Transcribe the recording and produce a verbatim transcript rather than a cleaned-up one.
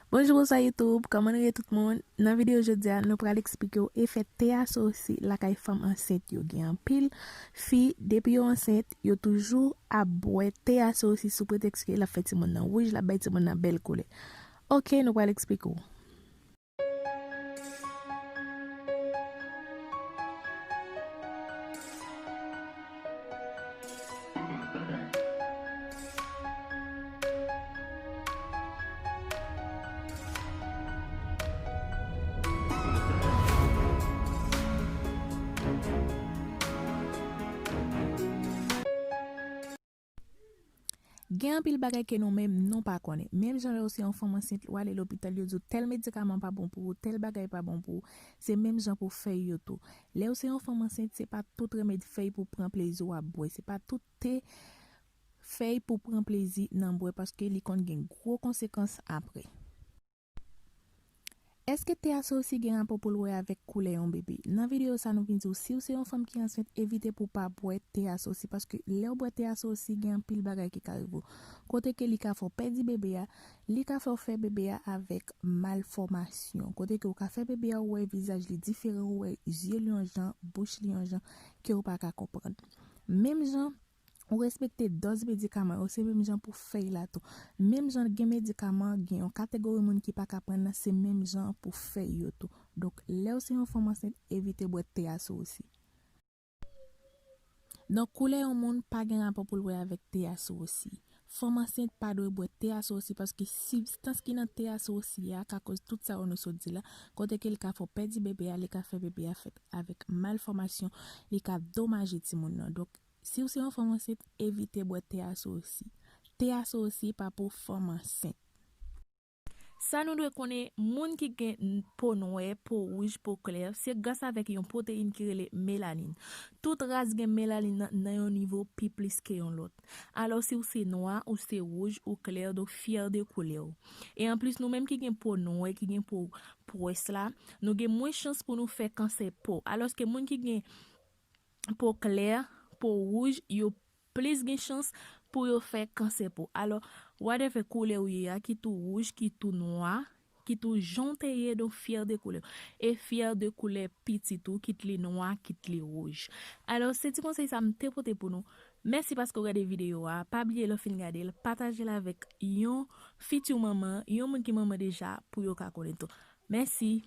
Bonjou, bonswa YouTube, kòman nou ye tout moun? Nan videyo jodi a, nou pral eksplike w efè thé associé lakay fanm ansent yo. Gen anpil fi, depi yo ansent, yo toujou ap bwè thé associé sou pretèks ke l ap fè timoun nan wouj, l ap bay timoun nan bèl koulè. Ok, nou pral eksplike w. Gen anpil bagay ke nou menm nou pa konnen. Menm jan lè w se yon fanm ansent, w ale lopital, yo di w tèl medikaman pa bon pou ou, tèl bagay pa bon pou ou, se menm jan pou fèy yo tou. Lè w se yon fanm ansent, se pa tout remèd fèy pou pran plezi w ap bwè, se pa tout te fèy pou pran plezi nan bwè, paske li konn gen gwo konsekans apre. Èske thé associé gen rapò pou l wè avèk koulè yon bebe? Nan videyo sa, nou vin di w, si w se yon fanm ki ansent, evite pou w pa bwè thé associé, paske lè w bwè thé associé, gen anpil bagay ki ka rive w. Kote ke li ka fè w pèdi bebe a, li ka fè w fè bebe a avèk malfòmasyon. Kote ke w ka fè bebe a wè vizaj li diferan, ou wè zye li yon jan, bouch li yon jan, ke w pa ka konprann. Menm jan, ou respekte dòz medikaman yo, se menm jan pou fèy la tou. Menm jan gen medikaman, gen yon kategori moun ki pa ka pran nan, se menm jan pou fèy yo tou. Donk, lè w se yon fanm ansent, evite bwè thé associé. Donk, koulè yon moun pa gen rapò pou l wè avèk thé associé. Fanm ansent pa dwe bwè thé associé paske sibstans ki nan thé associé a ka koz tout sa yo nou sot di la, kote ke l ka fè w pèdi bebe a, li ka fè bebe a fèt avèk malfòmasyon, li ka domaje timoun nan. Donk, si w se yon fanm ansent, evite bwè thé associé. Thé associé pa pou fanm ansent. Sa nou dwe konnen, moun ki gen po nwè, po wouj, po klè, se gras avèk yon pwoteyin ki rele melanin. Tout ras gen melanin nan, nan yon nivo pi plis ke yon lòt. Alò, si w se nwa, ou se wouj, ou klè, donk fyè de koulè w. E anplis, nou menm ki gen po nwè, ki gen po pwès la, nou gen mwens chans pou nou fè kansè po. Alòske moun ki gen po klè, po wouj, yo plis gen chans pou yo fè kansè po. Alò, whatever koulè w ye a, kit ou wouj, kit ou nwa, kit ou jan w te ye, donk fyè de koulè w. E fyè de koulè pitit ou, kit li nwa, kit li wouj. Alò, se ti konsèy sa m te pote pou nou. Mèsi paske w gade videyo a. Pa bliye lè w fin gade l, pataje l avèk yon fiti manman, yon moun ki manman deja, pou yo ka konnen tou. Mèsi.